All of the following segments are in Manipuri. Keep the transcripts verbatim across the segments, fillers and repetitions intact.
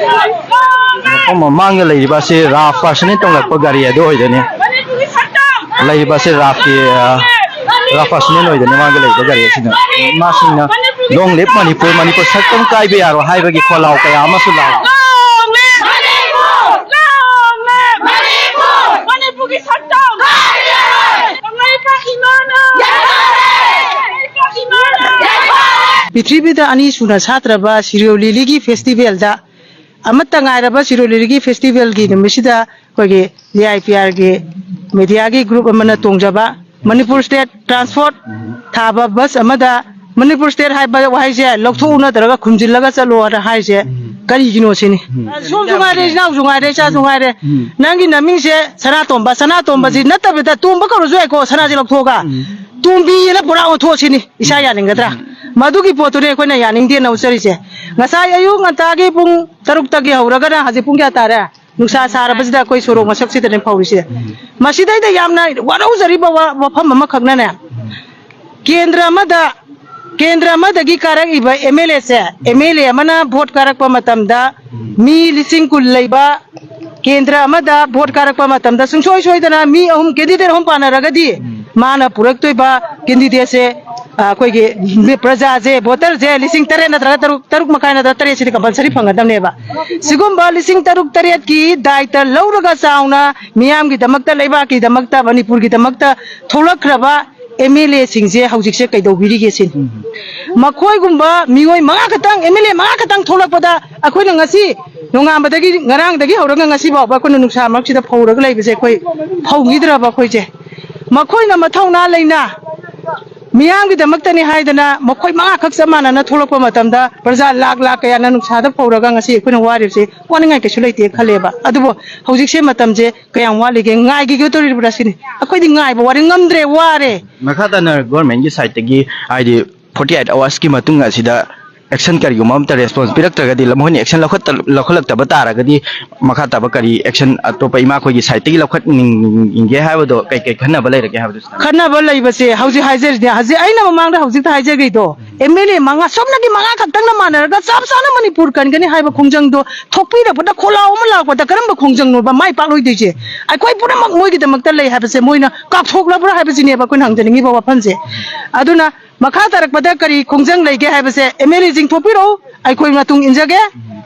ꯃꯐꯝ ꯃꯃꯥꯡꯗ ꯂꯩꯔꯤꯕ ꯑꯁꯤ ꯔꯥꯐ ꯄꯥꯔꯁꯅꯦꯜ ꯇꯣꯡꯂꯛꯄ ꯒꯥꯔꯤ ꯑꯗꯨ ꯑꯣꯏꯗꯣꯏꯅꯤ꯫ ꯂꯩꯔꯤꯕ ꯑꯁꯤ ꯔꯥꯐꯀꯤ, ꯑ, ꯔꯥꯐ ꯄꯥꯔꯁꯅꯦꯜ ꯑꯣꯏꯗꯣꯏꯅꯤ ꯃꯥꯡꯗ ꯂꯩꯔꯤꯕ ꯒꯥꯔꯤ ꯑꯁꯤꯅ꯫ ꯃꯥꯁꯤꯡꯅ "Long live ꯃꯅꯤꯄꯨꯔ, ꯃꯅꯤꯄꯨꯔ ꯁꯛꯇꯝ ꯀꯥꯏꯕ ꯌꯥꯔꯣꯏ" ꯍꯥꯏꯕꯒꯤ ꯈꯣꯜꯂꯥꯎ ꯀꯌꯥ ꯑꯃꯁꯨ ꯂꯥꯎꯏ꯫ ꯄ꯭ꯔꯤꯊꯤꯕꯤꯗ ꯑꯅꯤꯁꯨꯅ ꯁꯥꯠꯇ꯭ꯔꯕ ꯁꯤꯔꯣꯏ ꯂꯤꯂꯤꯒꯤ ꯐꯦꯁꯇꯤꯚꯦꯜꯗ ꯑꯃꯠꯇ ꯉꯥꯏꯔꯕ ꯁꯤꯔꯣꯏ ꯂꯤꯂꯤꯒꯤ ꯐꯦꯁꯇꯤꯚꯦꯜꯒꯤ ꯅꯨꯃꯤꯠꯁꯤꯗ ꯑꯩꯈꯣꯏꯒꯤ ꯖꯤ ꯑꯥꯏ ꯄꯤ ꯑꯥꯔꯒꯤ ꯃꯦꯗꯤꯌꯥꯒꯤ ꯒ꯭ꯔꯨꯞ ꯑꯃꯅ ꯇꯣꯡꯖꯕ ꯃꯅꯤꯄꯨꯔ ꯁ꯭ꯇꯦꯠ ꯇ꯭ꯔꯥꯟꯁꯄꯣꯔꯠ ꯊꯥꯕ ꯕꯁ ꯑꯃꯗ ꯃꯅꯤꯄꯨꯔ ꯁ꯭ꯇꯦꯠ ꯍꯥꯏꯕ ꯋꯥꯍꯩꯁꯦ ꯂꯧꯊꯣꯛꯎ ꯅꯠꯇ꯭ꯔꯒ ꯈꯨꯝꯖꯤꯜꯂꯒ ꯆꯠꯂꯣꯅ ꯍꯥꯏꯔꯤꯁꯦ ꯀꯔꯤꯒꯤꯅꯣ ꯁꯤꯅꯤ꯫ ꯁꯣꯝꯁꯨ ꯉꯥꯏꯔꯦ, ꯏꯅꯥꯎꯁꯨ ꯉꯥꯏꯔꯦ, ꯏꯆꯥꯁꯨ ꯉꯥꯏꯔꯦ꯫ ꯅꯪꯒꯤ ꯅꯃꯤꯡꯁꯦ ꯁꯅꯥꯇꯣꯝꯕ, ꯁꯅꯥꯇꯣꯝꯕꯁꯤ ꯅꯠꯇꯕꯤꯗ ꯇꯣꯝꯕ ꯀꯧꯔꯁꯨ ꯌꯥꯏꯀꯣ, ꯁꯅꯥꯁꯦ ꯂꯧꯊꯣꯛꯑꯒ ꯇꯣꯝꯕꯤꯅ ꯄꯨꯔꯥ ꯑꯣꯟꯊꯣꯛꯑꯁꯤꯅꯤ꯫ ꯏꯁꯥ ꯌꯥꯅꯤꯡꯒꯗ꯭ꯔꯥ? ꯃꯗꯨꯒꯤ ꯄꯣꯠꯇꯨꯅꯦ ꯑꯩꯈꯣꯏꯅ ꯌꯥꯅꯤꯡꯗꯦꯅ ꯎꯠꯆꯔꯤꯁꯦ꯫ ꯉꯁꯥꯏ ꯑꯌꯨꯛ ꯉꯟꯇꯥꯒꯤ ꯄꯨꯡ ꯇꯔꯨꯛꯇꯒꯤ ꯍꯧꯔꯒꯅ ꯍꯧꯖꯤꯛ ꯄꯨꯡ ꯀꯌꯥ ꯇꯥꯔꯦ? ꯅꯨꯡꯁꯥ ꯁꯥꯔꯕꯁꯤꯗ ꯑꯩꯈꯣꯏ ꯁꯣꯔꯣꯛ ꯃꯁꯛꯁꯤꯗꯅꯦ ꯐꯧꯔꯤꯁꯦ꯫ ꯃꯁꯤꯗꯩꯗ ꯌꯥꯝꯅ ꯋꯥꯔꯧꯖꯔꯤꯕ ꯋꯥ-, ꯋꯥꯐꯝ ꯑꯃꯈꯛꯅꯅꯦ, ꯀꯦꯟꯗ꯭ꯔ ꯑꯃꯗ, ꯀꯦꯟꯗ꯭ꯔ ꯑꯃꯗꯒꯤ ꯀꯥꯔꯛꯏꯕ ꯑꯦꯝ ꯑꯦꯜ ꯑꯦꯁꯦ, ꯑꯦꯝ ꯑꯦꯜ ꯑꯦ ꯑꯃꯅ ꯚꯣꯠ ꯀꯥꯔꯛꯄ ꯃꯇꯝꯗ ꯃꯤ ꯂꯤꯁꯤꯡ ꯀꯨꯟ ꯂꯩꯕ ꯀꯦꯟꯗ꯭ꯔ ꯑꯃꯗ ꯚꯣꯠ ꯀꯥꯔꯛꯄ ꯃꯇꯝꯗ ꯁꯨꯡꯁꯣꯏ ꯁꯣꯏꯗꯅ ꯃꯤ ꯑꯍꯨꯝ, ꯀꯦꯟꯗꯤꯗꯦꯠ ꯑꯍꯨꯝ ꯄꯥꯟꯅꯔꯒꯗꯤ ꯃꯥꯅ ꯄꯨꯔꯛꯇꯣꯏꯕ ꯀꯦꯟꯗꯤꯗꯦꯠꯁꯦ, ꯑ, ꯑꯩꯈꯣꯏꯒꯤ ꯄ꯭ꯔꯖꯥꯁꯦ, ꯚꯣꯇꯔꯁꯦ ꯂꯤꯁꯤꯡ ꯇꯔꯦꯠ ꯅꯠꯇ꯭ꯔꯒ ꯇꯔꯨꯛ, ꯇꯔꯨꯛ ꯃꯈꯥꯏ ꯅꯠꯇ꯭ꯔꯒ ꯇꯔꯦꯠꯁꯤꯗꯤ ꯀꯝꯄꯜꯁꯔꯤ ꯐꯪꯒꯗꯕꯅꯦꯕ꯫ ꯁꯤꯒꯨꯝꯕ ꯂꯤꯁꯤꯡ ꯇꯔꯨꯛ ꯇꯔꯦꯠꯀꯤ ꯗꯥꯏꯇ ꯂꯧꯔꯒ ꯆꯥꯎꯅ ꯃꯤꯌꯥꯝꯒꯤꯗꯃꯛꯇ, ꯂꯩꯕꯥꯛꯀꯤꯗꯃꯛꯇ, ꯃꯅꯤꯄꯨꯔꯒꯤꯗꯃꯛꯇ ꯊꯣꯛꯂꯛꯈ꯭ꯔꯕ ꯑꯦꯝ ꯑꯦꯜ ꯑꯦꯁꯤꯡꯁꯦ ꯍꯧꯖꯤꯛꯁꯦ ꯀꯩꯗꯧꯕꯤꯔꯤꯒꯦ ꯁꯤꯅꯤ꯫ ꯃꯈꯣꯏꯒꯨꯝꯕ ꯃꯤꯑꯣꯏ ꯃꯉꯥ ꯈꯛꯇꯪ, ꯑꯦꯝ ꯑꯦꯜ ꯑꯦ ꯃꯉꯥ ꯈꯛꯇꯪ ꯊꯣꯛꯂꯛꯄꯗ ꯑꯩꯈꯣꯏꯅ ꯉꯁꯤ ꯅꯣꯡꯉꯥꯟꯕꯗꯒꯤ, ꯉꯔꯥꯡꯗꯒꯤ ꯍꯧꯔꯒ ꯉꯁꯤ ꯐꯥꯎꯕ ꯑꯩꯈꯣꯏꯅ ꯅꯨꯡꯁꯥ ꯃꯔꯛꯁꯤꯗ ꯐꯧꯔꯒ ꯂꯩꯕꯁꯦ ꯑꯩꯈꯣꯏ ꯐꯧꯈꯤꯗ꯭ꯔꯕ ꯑꯩꯈꯣꯏꯁꯦ꯫ ꯃꯈꯣꯏꯅ ꯃꯊꯧꯅꯥ ꯂꯩꯅ ꯃꯤꯌꯥꯝꯒꯤꯗꯃꯛꯇꯅꯤ ꯍꯥꯏꯗꯅ ꯃꯈꯣꯏ ꯃꯉꯥꯈꯛ ꯆꯞ ꯃꯥꯟꯅꯅ ꯊꯣꯛꯂꯛꯄ ꯃꯇꯝꯗ ꯄ꯭ꯔꯖꯥ ꯂꯥꯛ ꯂꯥꯛ ꯀꯌꯥꯅ ꯅꯨꯡꯁꯥꯗ ꯐꯧꯔꯒ ꯉꯁꯤ ꯑꯩꯈꯣꯏꯅ ꯋꯥꯔꯤꯕꯁꯦ ꯋꯥꯅꯤꯡꯉꯥꯏ ꯀꯩꯁꯨ ꯂꯩꯇꯦ ꯈꯜꯂꯦꯕ꯫ ꯑꯗꯨꯕꯨ ꯍꯧꯖꯤꯛꯁꯦ ꯃꯇꯝꯁꯦ ꯀꯌꯥꯝ ꯋꯥꯠꯂꯤꯒꯦ, ꯉꯥꯏꯈꯤꯒꯗꯧꯔꯤꯕ꯭ꯔꯥ ꯁꯤꯅꯤ꯫ ꯑꯩꯈꯣꯏꯗꯤ ꯉꯥꯏꯕ ꯋꯥꯔꯦ, ꯉꯝꯗ꯭ꯔꯦ, ꯋꯥꯔꯦ꯫ ꯃꯈꯥ ꯇꯥꯅ ꯒꯣꯔꯃꯦꯟꯒꯤ ꯁꯥꯏꯠꯇꯒꯤ, ꯍꯥꯏꯗꯤ, ꯐꯣꯔꯇꯤ ꯑꯩꯠ ꯑꯋꯥꯔꯁꯀꯤ ꯃꯇꯨꯡ ꯑꯁꯤꯗ ꯑꯦꯛꯁꯟ ꯀꯔꯤꯒꯨꯝꯕ ꯑꯃꯇ ꯔꯦꯁꯄꯣꯟꯁ ꯄꯤꯔꯛꯇ꯭ꯔꯒꯗꯤ, ꯃꯈꯣꯏꯅ ꯑꯦꯛꯁꯟ ꯂꯧꯈꯠꯇ-, ꯂꯧꯈꯠꯂꯛꯇꯕ ꯇꯥꯔꯒꯗꯤ, ꯃꯈꯥ ꯇꯥꯕ ꯀꯔꯤ ꯑꯦꯛꯁꯟ ꯑꯇꯣꯞꯄ ꯏꯃꯥꯈꯣꯏꯒꯤ ꯁꯥꯏꯠꯇꯒꯤ ꯂꯧꯈꯠꯅꯤꯡꯒꯦ ꯍꯥꯏꯕꯗꯣ, ꯀꯩ ꯀꯩ ꯈꯟꯅꯕ ꯂꯩꯔꯒꯦ ꯍꯥꯏꯕꯗꯨ? ꯈꯟꯅꯕ ꯂꯩꯕꯁꯦ ꯍꯧꯖꯤꯛ ꯍꯥꯏꯖꯔꯤꯁꯦ, ꯍꯧꯖꯤꯛ ꯑꯩꯅ ꯃꯃꯥꯡꯗ ꯍꯧꯖꯤꯛꯇ ꯍꯥꯏꯖꯈ꯭ꯔꯤꯗꯣ, ꯑꯦꯝ ꯑꯦꯜ ꯑꯦ ꯃꯉꯥ, ꯁꯣꯝꯅꯒꯤ ꯃꯉꯥ ꯈꯛꯇꯪꯅ ꯃꯥꯟꯅꯔꯒ ꯆꯞ ꯆꯥꯅ ꯃꯅꯤꯄꯨꯔ ꯀꯟꯒꯅꯤ ꯍꯥꯏꯕ ꯈꯣꯡꯖꯪꯗꯣ ꯊꯣꯛꯄꯤꯔꯛꯄꯗ, ꯈꯣꯜꯂꯥꯎ ꯑꯃ ꯂꯥꯛꯄꯗ ꯀꯔꯝꯕ ꯈꯣꯡꯖꯪꯅꯣꯕ ꯃꯥꯏ ꯄꯥꯛꯂꯣꯏꯗꯣꯏꯁꯦ? ꯑꯩꯈꯣꯏ ꯄꯨꯝꯅꯃꯛ ꯃꯣꯏꯒꯤꯗꯃꯛꯇ ꯂꯩ ꯍꯥꯏꯕꯁꯦ ꯃꯣꯏꯅ ꯀꯥꯎꯊꯣꯛꯂꯕ꯭ꯔꯥ ꯍꯥꯏꯕꯁꯤꯅꯦꯕ ꯑꯩꯈꯣꯏꯅ ꯍꯪꯖꯅꯤꯡꯉꯤꯕ ꯋꯥꯐꯝꯁꯦ꯫ ꯑꯗꯨꯅ ꯃꯈꯥ ꯇꯥꯔꯛꯄꯗ ꯀꯔꯤ ꯈꯣꯡꯖꯪ ꯂꯩꯒꯦ ꯍꯥꯏꯕꯁꯦ ꯑꯦꯝ ꯑꯦꯜ ꯑꯦꯁꯤꯡ ꯊꯣꯛꯄꯤꯔꯛꯎ, ꯑꯩꯈꯣꯏ ꯃꯇꯨꯡ ꯏꯟꯖꯒꯦ꯫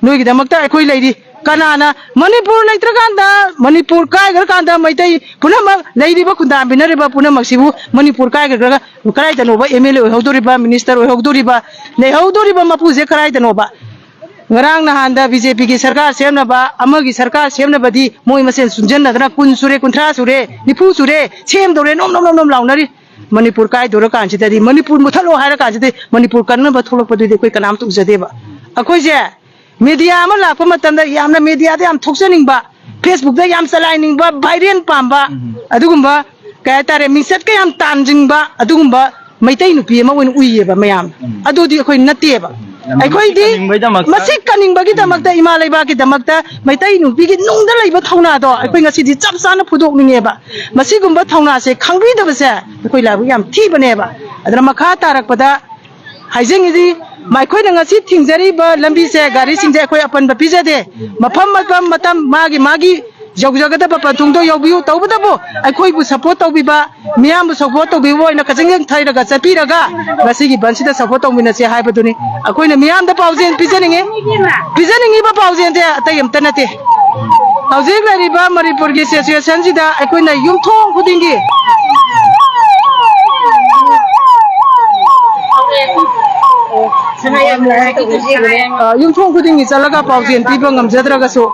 ꯅꯣꯏꯒꯤꯗꯃꯛꯇ ꯑꯩꯈꯣꯏ ꯂꯩꯔꯤ꯫ ꯀꯅꯥꯅ ꯃꯅꯤꯄꯨꯔ ꯂꯩꯇ꯭ꯔꯀꯥꯟꯗ, ꯃꯅꯤꯄꯨꯔ ꯀꯥꯏꯈ꯭ꯔꯀꯥꯟꯗ ꯃꯩꯇꯩ ꯄꯨꯝꯅꯃꯛ ꯂꯩꯔꯤꯕ ꯈꯨꯟꯗꯥꯃꯤꯟꯅꯔꯤꯕ ꯄꯨꯝꯅꯃꯛꯁꯤꯕꯨ ꯃꯅꯤꯄꯨꯔ ꯀꯥꯏꯈ꯭ꯔꯒ ꯀꯗꯥꯏꯗꯅꯣꯕ ꯑꯦꯝ ꯑꯦꯜ ꯑꯦ ꯑꯣꯏꯍꯧꯗꯣꯔꯤꯕ, ꯃꯤꯅꯤꯁꯇꯔ ꯑꯣꯏꯍꯧꯗꯣꯔꯤꯕ, ꯂꯩꯍꯧꯗꯣꯔꯤꯕ ꯃꯄꯨꯁꯦ ꯀꯗꯥꯏꯗꯅꯣꯕ? ꯉꯔꯥꯡ ꯅꯍꯥꯟꯗ ꯕꯤ ꯖꯦ ꯄꯤꯒꯤ ꯁꯔꯀꯥꯔ ꯁꯦꯝꯅꯕ, ꯑꯃꯒꯤ ꯁꯔꯀꯥꯔ ꯁꯦꯝꯅꯕꯗꯤ ꯃꯣꯏ ꯃꯁꯦꯟ ꯆꯨꯡꯁꯤꯟꯅꯗꯅ ꯀꯨꯟ ꯁꯨꯔꯦ, ꯀꯨꯟꯊ꯭ꯔꯥ ꯁꯨꯔꯦ, ꯅꯤꯐꯨ ꯁꯨꯔꯦ, ꯁꯦꯝꯗꯧꯔꯦ, ꯅꯣꯝ ꯅꯣꯝ ꯅꯣꯝ ꯅꯣꯝ ꯂꯥꯎꯅꯔꯤ꯫ ꯃꯅꯤꯄꯨꯔ ꯀꯥꯏꯗꯧꯔꯀꯥꯟꯁꯤꯗꯗꯤ, ꯃꯅꯤꯄꯨꯔ ꯃꯨꯊꯠꯂꯣ ꯍꯥꯏꯔꯀꯥꯟꯁꯤꯗꯗꯤ, ꯃꯅꯤꯄꯨꯔ ꯀꯟꯅꯕ ꯊꯣꯛꯂꯛꯄꯗꯨꯗꯤ ꯑꯩꯈꯣꯏ ꯀꯅꯥꯝꯇ ꯎꯖꯗꯦꯕ꯫ ꯑꯩꯈꯣꯏꯁꯦ ꯃꯦꯗꯤꯌꯥ ꯑꯃ ꯂꯥꯛꯄ ꯃꯇꯝꯗ ꯌꯥꯝꯅ ꯃꯦꯗꯤꯌꯥꯗ ꯌꯥꯝ ꯊꯣꯛꯆꯅꯤꯡꯕ, ꯐꯦꯁꯕꯨꯛꯇ ꯌꯥꯝ ꯆꯂꯥꯏꯅꯤꯡꯕ, ꯚꯥꯏꯔꯦꯜ ꯄꯥꯝꯕ, ꯎꯝ꯫ ꯑꯗꯨꯒꯨꯝꯕ ꯀꯩ ꯍꯥꯏꯇꯥꯔꯦ, ꯃꯤꯡꯆꯠꯀ ꯌꯥꯝ ꯇꯥꯟꯖꯤꯡꯕ, ꯑꯗꯨꯒꯨꯝꯕ ꯃꯩꯇꯩ ꯅꯨꯄꯤ ꯑꯃ ꯑꯣꯏꯅ ꯎꯏꯌꯦꯕ ꯃꯌꯥꯝ꯫ ꯎꯝ꯫ ꯑꯗꯨꯗꯤ ꯑꯩꯈꯣꯏ ꯅꯠꯇꯦꯕ꯫ ꯌꯥꯝꯅ ꯑꯩꯈꯣꯏꯗꯤ ꯃꯁꯤ ꯀꯟꯅꯤꯡꯕꯒꯤꯗꯃꯛꯇ꯫ ꯃꯁꯤ ꯀꯟꯅꯤꯡꯕꯒꯤꯗꯃꯛꯇ, ꯏꯃꯥ ꯂꯩꯕꯥꯛꯀꯤꯗꯃꯛꯇ, ꯃꯩꯇꯩ ꯅꯨꯄꯤꯒꯤ ꯅꯨꯡꯗ ꯂꯩꯕ ꯊꯧꯅꯥꯗꯣ ꯑꯩꯈꯣꯏ ꯉꯁꯤꯗꯤ ꯆꯞ ꯆꯥꯅ ꯐꯨꯗꯣꯛꯅꯤꯡꯉꯦꯕ꯫ ꯃꯁꯤꯒꯨꯝꯕ ꯊꯧꯅꯥꯁꯦ ꯈꯪꯕꯤꯗꯕꯁꯦ ꯑꯩꯈꯣꯏ ꯂꯥꯏꯕꯛ ꯌꯥꯝ ꯊꯤꯕꯅꯦꯕ꯫ ꯑꯗꯨꯅ ꯃꯈꯥ ꯇꯥꯔꯛꯄꯗ ꯍꯥꯏꯖꯅꯤꯡꯉꯤꯗꯤ, ꯑꯩꯈꯣꯏꯅ ꯉꯁꯤ ꯊꯤꯡꯖꯔꯤꯕ ꯂꯝꯕꯤꯁꯦ, ꯒꯥꯔꯤꯁꯤꯡꯁꯦ ꯑꯩꯈꯣꯏ ꯑꯄꯟꯕ ꯄꯤꯖꯗꯦ꯫ ꯃꯐꯝ, ꯃꯐꯝ, ꯃꯇꯝ, ꯃꯥꯒꯤ, ꯃꯥꯒꯤ ꯌꯧꯖꯒꯗꯕ ꯄꯟꯊꯨꯡꯗꯣ ꯌꯧꯕꯤꯌꯨ꯫ ꯇꯧꯕꯇꯕꯨ ꯑꯩꯈꯣꯏꯕꯨ ꯁꯞꯄꯣꯔꯠ ꯇꯧꯕꯤꯕ, ꯃꯤꯌꯥꯝꯕꯨ ꯁꯞꯄꯣꯔꯠ ꯇꯧꯕꯤꯕ ꯑꯣꯏꯅ ꯀꯛꯆꯤꯡ ꯊꯩꯔꯒ ꯆꯠꯄꯤꯔꯒ ꯉꯁꯤꯒꯤ ꯕꯟꯁꯤꯗ ꯁꯞꯄꯣꯔꯠ ꯇꯧꯃꯤꯟꯅꯁꯦ ꯍꯥꯏꯕꯗꯨꯅꯤ ꯑꯩꯈꯣꯏꯅ ꯃꯤꯌꯥꯝꯗ ꯄꯥꯎꯖꯦꯜ ꯄꯤꯖꯅꯤꯡꯉꯤ꯫ ꯄꯤꯖꯅꯤꯡꯉꯤꯕ ꯄꯥꯎꯖꯦꯜꯁꯦ ꯑꯇꯩ ꯑꯝꯇ ꯅꯠꯇꯦ꯫ ꯍꯧꯖꯤꯛ ꯂꯩꯔꯤꯕ ꯃꯅꯤꯄꯨꯔꯒꯤ ꯁꯤꯆꯨꯋꯦꯁꯟꯁꯤꯗ ꯑꯩꯈꯣꯏꯅ ꯌꯨꯝꯊꯣꯡ ꯈꯨꯗꯤꯡꯒꯤ, ꯑ, ꯌꯨꯝꯊꯣꯡ ꯈꯨꯗꯤꯡꯒꯤ ꯆꯠꯂꯒ ꯄꯥꯎꯖꯦꯜ ꯄꯤꯕ ꯉꯝꯖꯗ꯭ꯔꯒꯁꯨ,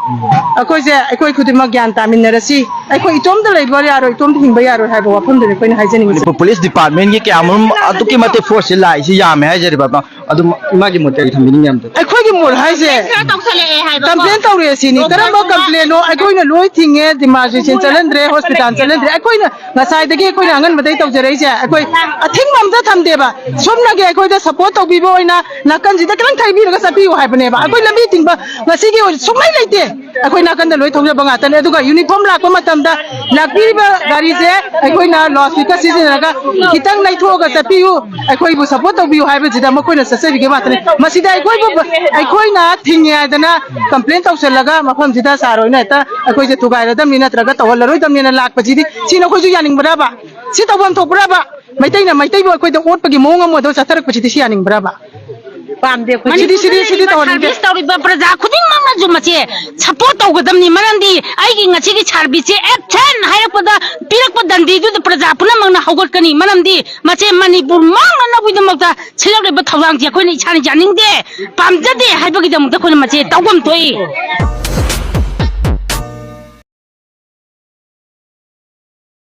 ꯑꯩꯈꯣꯏꯁꯦ, ꯑꯩꯈꯣꯏ ꯈꯨꯗꯤꯡꯃꯛ ꯒ꯭ꯌꯥꯟ ꯇꯥꯃꯤꯟꯅꯔꯁꯤ꯫ ꯑꯩꯈꯣꯏ ꯏꯇꯣꯝꯇ ꯂꯩꯕ ꯌꯥꯔꯣꯏ, ꯏꯇꯣꯝꯇ ꯍꯤꯡꯕ ꯌꯥꯔꯣꯏ ꯍꯥꯏꯕ ꯋꯥꯐꯝꯗꯨꯅꯤ ꯑꯩꯈꯣꯏꯅ ꯍꯥꯏꯖꯅꯤꯡꯉꯤꯁꯦ꯫ ꯃꯅꯤꯄꯨꯔ ꯄꯨꯂꯤꯁ ꯗꯤꯄꯥꯔꯠꯃꯦꯟꯒꯤ ꯀꯌꯥꯃꯔꯨꯝ ꯑꯗꯨꯛꯀꯤ ꯃꯇꯤꯛ ꯐꯣꯔꯁꯁꯦ ꯂꯥꯛꯏꯁꯤ ꯌꯥꯝꯃꯦ ꯍꯥꯏꯖꯔꯤꯕ ꯑꯗꯣ, ꯑꯗꯨꯝ ꯏꯃꯥꯒꯤ ꯃꯣꯠ ꯀꯔꯤ ꯊꯝꯕꯤꯅꯤꯡꯉꯤ ꯑꯝꯇ? ꯑꯩꯈꯣꯏꯒꯤ ꯃꯣꯠ ꯍꯥꯏꯁꯦ, ꯈꯔ ꯇꯧꯁꯜꯂꯛꯑꯦ ꯍꯥꯏꯕꯀꯣ꯫ ꯀꯝꯄ꯭ꯂꯦꯟ ꯇꯧꯔꯛꯑꯦ ꯁꯤꯅꯤ꯫ ꯀꯔꯝꯕ ꯀꯝꯄ꯭ꯂꯦꯟꯅꯣ? ꯑꯩꯈꯣꯏꯅ ꯂꯣꯏ ꯊꯤꯡꯉꯦ, ꯗꯤꯃꯥꯔꯖꯦꯁꯟ ꯆꯠꯍꯟꯗ꯭ꯔꯦ, ꯍꯣꯁꯄꯤꯇꯥꯜ ꯆꯠꯍꯟꯗ꯭ꯔꯦ꯫ ꯑꯩꯈꯣꯏꯅ ꯉꯁꯥꯏꯗꯒꯤ ꯑꯩꯈꯣꯏꯅ ꯑꯉꯟꯕꯗꯒꯤ ꯇꯧꯖꯔꯛꯏꯁꯦ, ꯑꯩꯈꯣꯏ ꯑꯊꯤꯡꯕ ꯑꯝꯇ ꯊꯝꯗꯦꯕ꯫ ꯁꯣꯝꯅꯒꯤ ꯑꯩꯈꯣꯏꯗ ꯁꯞꯄꯣꯔꯠ ꯇꯧꯕꯤꯕ ꯑꯣꯏꯅ ꯅꯥꯀꯟꯁꯤꯗ ꯈꯤꯇꯪ ꯊꯩꯕꯤꯔꯒ ꯆꯠꯄꯤꯌꯨ ꯍꯥꯏꯕꯅꯦꯕ꯫ ꯑꯩꯈꯣꯏ ꯂꯝꯕꯤ ꯊꯤꯡꯕ ꯉꯁꯤꯒꯤ ꯑꯣꯏꯅ ꯁꯨꯡꯂꯩ ꯂꯩꯇꯦ꯫ ꯑꯩꯈꯣꯏ ꯅꯥꯀꯟꯗ ꯂꯣꯏ ꯊꯧꯖꯕ ꯉꯥꯛꯇꯅꯦ꯫ ꯑꯗꯨꯒ ꯌꯨꯅꯤꯐꯣꯔꯝ ꯂꯥꯛꯄ ꯃꯇꯝꯗ ꯂꯥꯛꯄꯤꯔꯤꯕ ꯒꯥꯔꯤꯁꯦ ꯑꯩꯈꯣꯏꯅ ꯂꯥꯎꯠ ꯁ꯭ꯄꯤꯀꯔ ꯁꯤꯖꯤꯟꯅꯔꯒ ꯈꯤꯇꯪ ꯂꯩꯊꯣꯛꯑꯒ ꯆꯠꯄꯤꯌꯨ, ꯑꯩꯈꯣꯏꯕꯨ ꯁꯞꯄꯣꯔꯠ ꯇꯧꯕꯤꯌꯨ ꯍꯥꯏꯕꯁꯤꯗ ꯃꯈꯣꯏꯅ ꯆꯠꯆꯕꯤꯒꯦ ꯉꯥꯛꯇꯅꯦ꯫ ꯃꯁꯤꯗ ꯑꯩꯈꯣꯏꯕꯨ, ꯑꯩꯈꯣꯏꯅ ꯊꯤꯡꯉꯦ ꯍꯥꯏꯗꯅ ꯀꯝꯄ꯭ꯂꯦꯟ ꯇꯧꯁꯜꯂꯒ ꯃꯐꯝꯁꯤꯗ ꯁꯥꯔ ꯍꯣꯏꯅ ꯍꯦꯛꯇ ꯑꯩꯈꯣꯏꯁꯦ ꯊꯨꯒꯥꯏꯔꯗꯕꯅꯤ ꯅꯠꯇ꯭ꯔꯒ ꯇꯧꯍꯜꯂꯔꯣꯏꯗꯕꯅꯤꯅ ꯂꯥꯛꯄꯁꯤꯗꯤ ꯁꯤ ꯅꯈꯣꯏꯁꯨ ꯌꯥꯅꯤꯡꯕ꯭ꯔꯕ? ꯁꯤ ꯇꯧꯐꯝ ꯊꯣꯛꯄ꯭ꯔꯕ? ꯃꯩꯇꯩꯅ ꯃꯩꯇꯩꯕꯨ ꯑꯩꯈꯣꯏꯗ ꯑꯣꯠꯄꯒꯤ ꯃꯑꯣꯡ ꯑꯃꯗ ꯆꯠꯊꯔꯛꯄꯁꯤꯗꯤ ꯁꯤ ꯌꯥꯅꯤꯡꯕ꯭ꯔꯕ? ꯄꯥꯝꯗꯦ ꯑꯩꯈꯣꯏ꯫ ꯁꯤꯗꯤ, ꯁꯤꯗꯤ, ꯁꯤꯗꯤ ꯃꯅꯤꯄꯨꯔꯗ ꯇꯧꯍꯟꯅꯤꯡꯗꯦ꯫ ꯁꯥꯔꯚꯤꯁ ꯇꯧꯔꯤꯕ ꯄ꯭ꯔꯖꯥ ꯈꯨꯗꯤꯡꯃꯛꯅꯁꯨ ꯃꯁꯦ ꯁꯞꯄꯣꯔꯠ ꯇꯧꯒꯗꯕꯅꯤ꯫ ꯃꯔꯝꯗꯤ ꯑꯩꯒꯤ ꯉꯁꯤꯒꯤ ꯁꯥꯔꯚꯤꯁꯁꯦ ꯑꯦꯞꯁꯦꯟ ꯍꯥꯏꯔꯛꯄꯗ ꯄꯤꯔꯛꯄ ꯗꯟꯗꯤꯗꯨꯗ ꯄ꯭ꯔꯖꯥ ꯄꯨꯝꯅꯃꯛꯅ ꯍꯧꯒꯠꯀꯅꯤ꯫ ꯃꯔꯝꯗꯤ ꯃꯁꯦ ꯃꯅꯤꯄꯨꯔ ꯃꯥꯡꯅꯅꯕꯒꯤꯗꯃꯛꯇ ꯁꯤꯜꯂꯛꯂꯤꯕ ꯊꯧꯗꯥꯡꯁꯦ ꯑꯩꯈꯣꯏꯅ ꯏꯁꯥꯅ ꯌꯥꯅꯤꯡꯗꯦ, ꯄꯥꯝꯖꯗꯦ ꯍꯥꯏꯕꯒꯤꯗꯃꯛꯇ ꯑꯩꯈꯣꯏꯅ ꯃꯁꯦ ꯇꯧꯐꯝ ꯊꯣꯛꯏ꯫